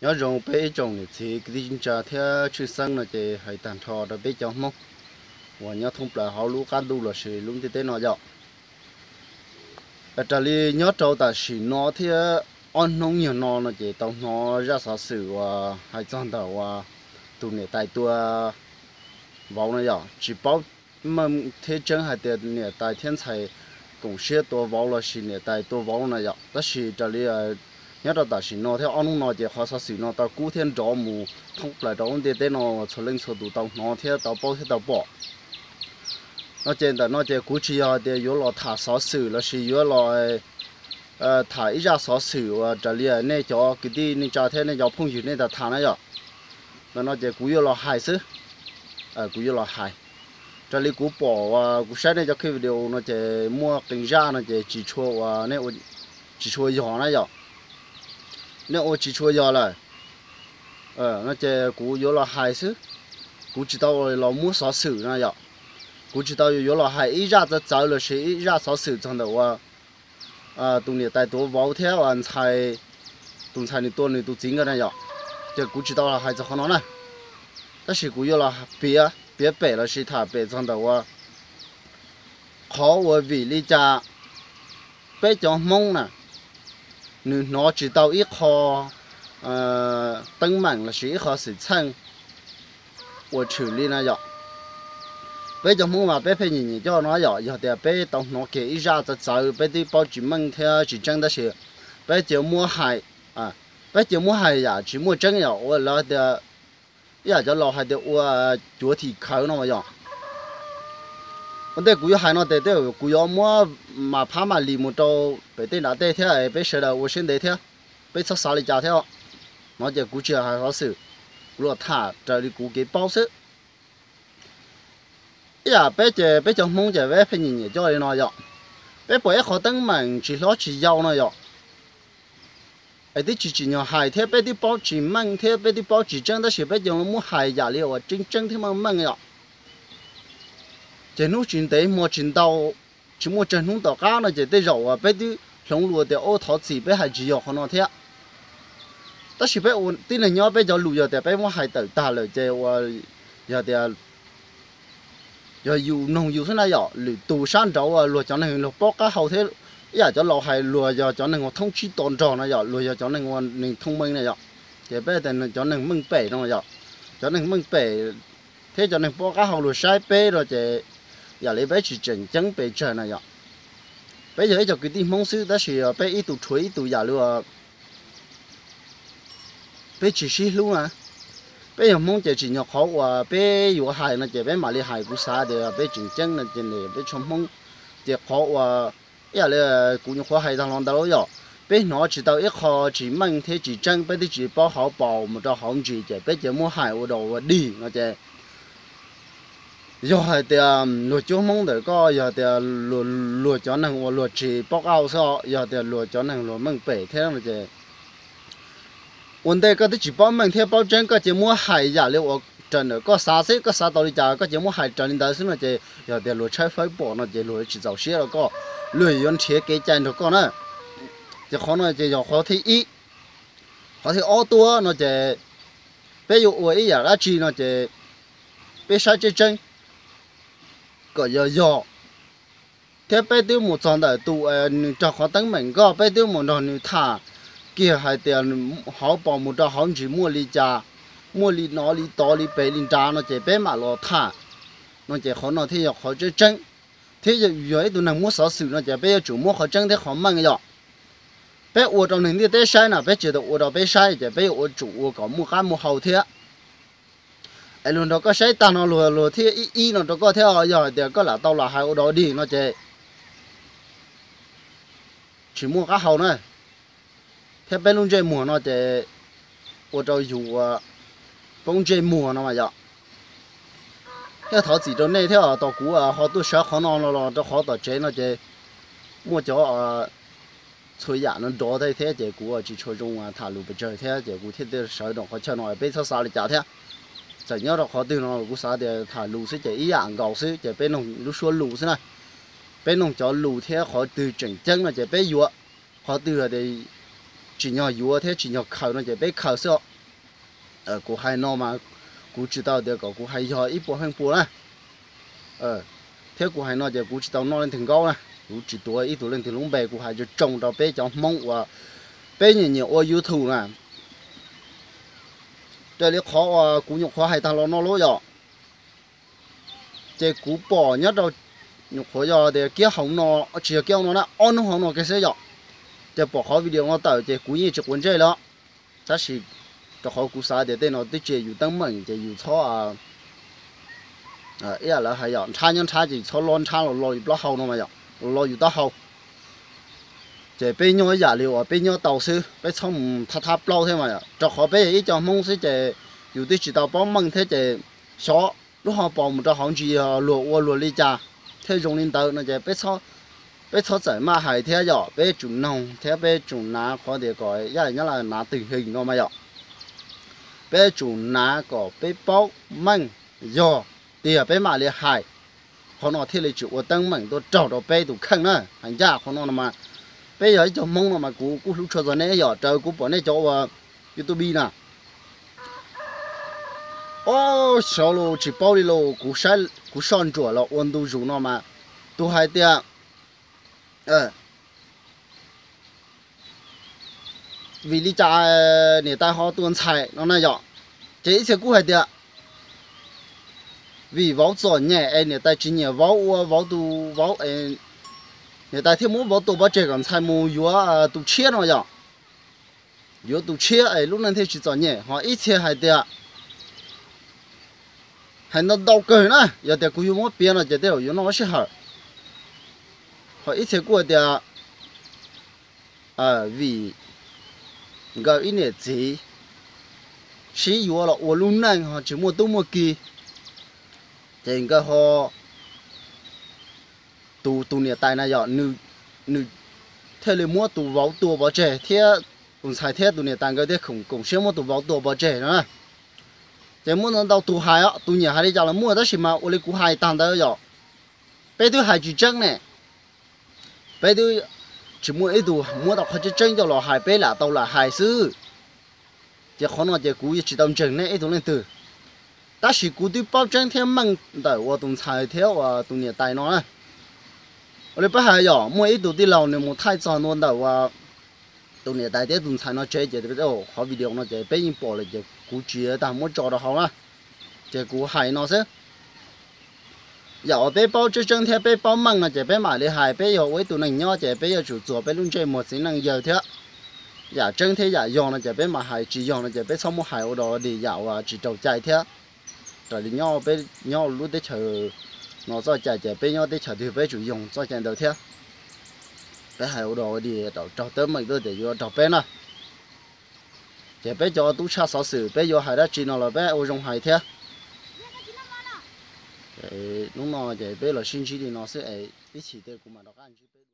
Nyob zoo peb ib tsoom niam txiv kwv tij neej tsa thiab tshwj xeeb no ces hais tag nrho rau peb cov Hmoob uas nyob thoob plaws hauv lub qab ntuj lossis lub ntiaj teb no yom. Raws li nyob rau tam sim no thiab ob hnub nyuag no no ces tau hnov zaj xov xwm uas hais txog ntawm uas tus niam tais tua vauv no yom, tsis paub meej thiab tseeb hais tias niam tais thiab ntxhais koom siab tua vauv lossis niam tais tua vauv no yom. Tab sis raws li nyob rau tam sim no thiab ob hnub no ces qhov xov xwm no tau kub thiab nrov mus thoob plaws rau lub ntiaj teb no, txhua leej txhua tus tau hnov thiab tau paub thiab tau pom. No ces ntawm no ces kuv tsis yog hais tias yuav los tham xov xwm lossis yuav los tham ib zaj xov xwm uas raws li nej cov kwv tij neej tsa thiab nej cov phooj ywg nej tham na yom. Ntawm no ces kuv yuav los hais xwb, kuv yuav los hais. Raws li kuv pom uas kuv saib nej cov clip video no ces muaj qee zaj no ces tsis tshua uas, tsis tshua yog na yom. Nej ua tsis tshua yog lawm no ces kuv yuav los hais xwb. Kuv tsis tau los muab xov xwm no yom. Kuv tsis tau yuav los hais ib zaj txawv txawv lossis ib zaj xov xwm txog ntawm uas tus niam tais tuav vauv thiab tus ntxhais nws tua nws tus txiv nkawd na yom. Ces kuv tsis tau los hais txog qhov no na. Tab sis kuv yuav los piav piav pem lossis tham pem txog ntawm uas qhov uas vim li cas peb cov Hmoob na nws hnov tsis tau ib qho teeb meem lossis ib qho xwm txheej uas tshwm li na yom. Peb cov Hmoob mas peb pheej nyiam nyiam coj no yom, yog tias peb tau hnov kiag ib zaj txawv txawv peb twb paub tsis meej thiab tsis tseeb tab sis peb cia muab hais, peb cia muab hais yam tsis muaj tseeb yom, ua lawv tias ib yam cov laus hais tias ua cuav thim khawv no yom. Ua ntej kuv yuav hais no tes tej kuv yuav muab mas phab mas lis mus rau pem tej nram tej thiab peb sawv daws ua siab ntev thiab, peb txhob xav li cas thiab. No ces kuv tsis hais xov xwm, kuv los tham raws li kuv kev paub xwb. Ib yam peb ces peb cov Hmoob ces peb pheej nyiam nyiam coj li no yom. Peb pom ib qhov teeb meem tsis hlob tsis yau no yom, es twb tsis tsim nyog hais thiab peb twb paub tsis meej thiab peb twb paub tsis tseeb tab sis peb cia li muab hais yam li uas tseeb tseeb thiab meej meej yom. Ces hnub tsis ntev hmo tsis ntau, tsis muaj tsawg hnub tom qab no ces tej zaum uas peb twb hloov lus tias ub thov txim peb hais tsis yog qhov no thiab. Tab sis peb ua tib neeg nyob peb cov lus yog tias peb muab hais tawm tag lawm ces ua yog tias yog yus mloog yus xwb na yom, lwm tus sab nraud luag cov neeg luag paub qab hau thiab ib yam cov laus hais luag yog cov neeg uas thoob tsib to nrog no yom, luag yog cov neeg uas neeg thoob meej na yom. Ces peb tias cov neeg meej pem no yom, cov neeg meej pem thiab cov neeg paub qab hau luag saib peb no ces yam li peb tsis tseem ceeb pes tsawg na yom. Peb yog ib co kwv tij Hmoob xwb tab sis peb ib tug rhuav ib tug yam li peb tsis sib hlub na. Peb yog Hmoob ces tsim nyog qhov uas peb yuav hais no ces peb mam li hais, kuv xav tias peb tseem ceeb no ces peb tso Hmoob. Ces qhov uas ib yam li kuv nyuam qhuav hais tag los ntawd yom, peb hnov tsis tau ib qho tsis meej thiab tsis tseeb, peb twb tsis paub hauv paus mus rau hauv ntsis ces peb cia muab hais ua dog ua dig no ces yog hais tias luag cuab Hmoob ntawm koj yog tias luag cov neeg uas luag tsis paub qab hau xwb, yog tias luag cov neeg luag meej pem thiab no ces ua ntej koj twb tsis paub meej thiab paub tseeb koj cia muab hais yam li uas raws ntawm koj xav xwb, koj xav tau li cas koj cia muab hais raws li ntawd xwb no ces yog tias luag tshawb fawb pom no ces luag yuav tsis txaus siab rau koj, luag yuav nrhiav kev cai nrog koj na. Ces qhov no ces yog qhov thib ib. Qhov thib ob tuaj no ces peb yuav ua ib yam dab tsi no ces peb saib tseeb tseeb kom yog yog, thiab peb twb mus txog ntawm tus nws raug qhov teeb meem nkoj, peb twb mus nrog nws tham kiag hais tias hauv paus mus rau hauv ntsis muaj li cas, muaj li no li tod li pem li nrad no ces peb mam los tham no ces qhov no thiaj yog qhov tseeb tseeb. Thiab yog ib tug neeg muab xov xwm no ces peb yuav tsum muab qhov tseeb thiab qhov meej yom. Peb ua rau neeg ntiaj teb saib na, peb tsis tau ua rau peb saib ces peb yuav ua tsum ua kom muaj qab muaj hau thiab. Es luag nrog koj saib tag no luag luag thiaj ib ib no rau koj thiab, yog hais tias koj lam tau lam hais ua dog dig no ces tsis muaj qab hau na. Thiab peb lub ntsej muag no ces ua rau yus poob ntsej muag no mas yom. Thiab thov txim rau nej thiab, tau kuv ho tuaj sawv qhov no los rau qhov tom tsev no ces muaj cov txhua yam no nrov thiab ces kuv tsis tshua zoo tham lus pes tsawg thiab ces kuv thiaj sawv rau qhov chaw no, peb txhob xav li cas thiab. Txawm nyob rau qhov twg no kuv xav tias tham lus xwb ces ib yam nkaus xwb ces peb noog lub suab lus xwb na. Peb noog cov lus thiab qhov twg tseem ceeb no ces peb yuav, qhov twg tias tsim nyog yuav thiab tsim nyog khaws no ces peb khaws xwb. Kuv hais no mas kuv tsis tau tias kom kuv hais yog ib puas feem pua na. Thiab kuv hais no ces kuv tsis tau noj leej twg nkaub na, kuv tsis tuav ib tug leej twg lub npe, kuv hais tsoo tsoo rau peb cov Hmoob uas peb nyiam nyiam ua YouTube na. Raws li qhov uas kuv nyuam qhuav hais tag los no lub yom, ces kuv pom nyob rau, nyuam qhuav yog tias kiab hauv no, tsis yog kiab hauv no na, ob hnub hauv no kiag xwb yom, ces pom qhov video no tawm ces kuv yeej tsis quav ntsej li. Tab sis rau qhov kuv xav tias tej no twb tsis yog yus teeb meem ces yus txhob, ib yam lawv hais yom, nrhab nyob nrhab ces yus txhob lob nrhab los lo yus plaub hau no mas yom, los lo yus taub hau. Ces peb nyob ib yam li uas peb nyob tau xwb, peb txhob mus thab thab plaub thiab mas yom, rau qhov peb yog ib co Hmoob xwb ces yus twb tsis tau paub meej thiab ces xyov lub hauv paus mus rau hauv ntsis yog luag ua luag li cas thiaj zoo li ntawd no ces peb txhob txawm maj hais thiab yom, peb tsum noog thiab peb tsum hnav qhov tias kom ib yam nyob lawm hnav twg hees no mas yom, peb tsum hnav kom peb paub meej, yog tiag peb mam li hais, qhov no thiaj li tsis ua teeb meem tuaj raug rau peb tus kheej na. Hais ncaj qhov no no mas peb yog ib co Hmoob no mas kuv kuj hlub tshua txog nej yom, raws kuv pom nej cov ua YouTube na, ob saud los tsis paub li los kuv soj ntsuam los ua ntu zus no mas tus hais tias vim li cas niam tais ho tua ntxhais no na yom, ces ib txhia kuj hais tias vim vauv txom nyem es niam tais tsis nyiam vauv ua vauv tus vauv, niam tais thiaj muab vauv tua pov tseg kom ntxhais mus yuav tus tshiab no yom, yuav tus tshiab es lub neej thiaj tsis txom nyem. Ho ib txhia hais tias hais ntau ntau kawg na, yog tias kuv yuav muab piav no ces tej zaum yuav noj sij hawm. Ho ib txhia kuj hais tias vim nkawd ib niam txiv sib yuav los ua lub neej ho tsis muaj tub muaj ki, ces nkawd ho, tus tus niam tais na yom, nws thiaj li muab tus vauv tua pov tseg thiab, tus ntxhais thiab tus niam tais nkawd thiaj koom siab muab tus vauv tua pov tseg no na. Ces muaj ntau ntau tus hais, tus nyiam hais li cas los muaj, tab sis mas ua li kuv hais tag ntawd yom, peb twb hais tsis tseeb ne, peb twb tsis muaj ib tug muab tau qhov tseeb tseeb coj los hais, peb lam tau lam hais xwb. Ces qhov no ces kuv yeej tsis tau ntseeg nej ib tug leej twg, tab sis kuv twb paub tseeb thiab meej ntawm uas tus ntxhais thiab uas tus niam tais no na. Ua li peb hais yom, muaj ib tug tij laug nws mus thaij txog ntua ntawm uas tus niam tais thiab tus ntxhais no tsev ces qhov video no ces peb yeej pom lawm ces kuv tsis tas muab tso rau hauv na. Ces kuv hais no xwb, yam uas peb paub tseeb tseeb thiab peb paub meej no ces peb mam li hais, peb yog ua ib tug neeg nyob ces peb yuav tsum txuag peb lub ntsej muag txiv neej yawg thiab. Yam tseeb thiab yam yog no ces peb mam hais, tsis yog no ces peb txhob muab hais ua dog ua dig yam uas tsis raug cai thiab. Raws li nyob peb nyob lub teb chaws no txoj cai ces peb nyob teb chaws twg peb tsum yoog txoj cai ntawd thiab. Peb hais ua dog ua dig raug teeb meem tuaj ces yuav raug peb na. Ces peb cov tub tshaj xov xwm peb yuav hais dab tsi no los peb ua zoo hais thiab. Hnub no ces peb los sib ntsib li no xwb es ib chim tej kuv mam rov qab ntsib peb.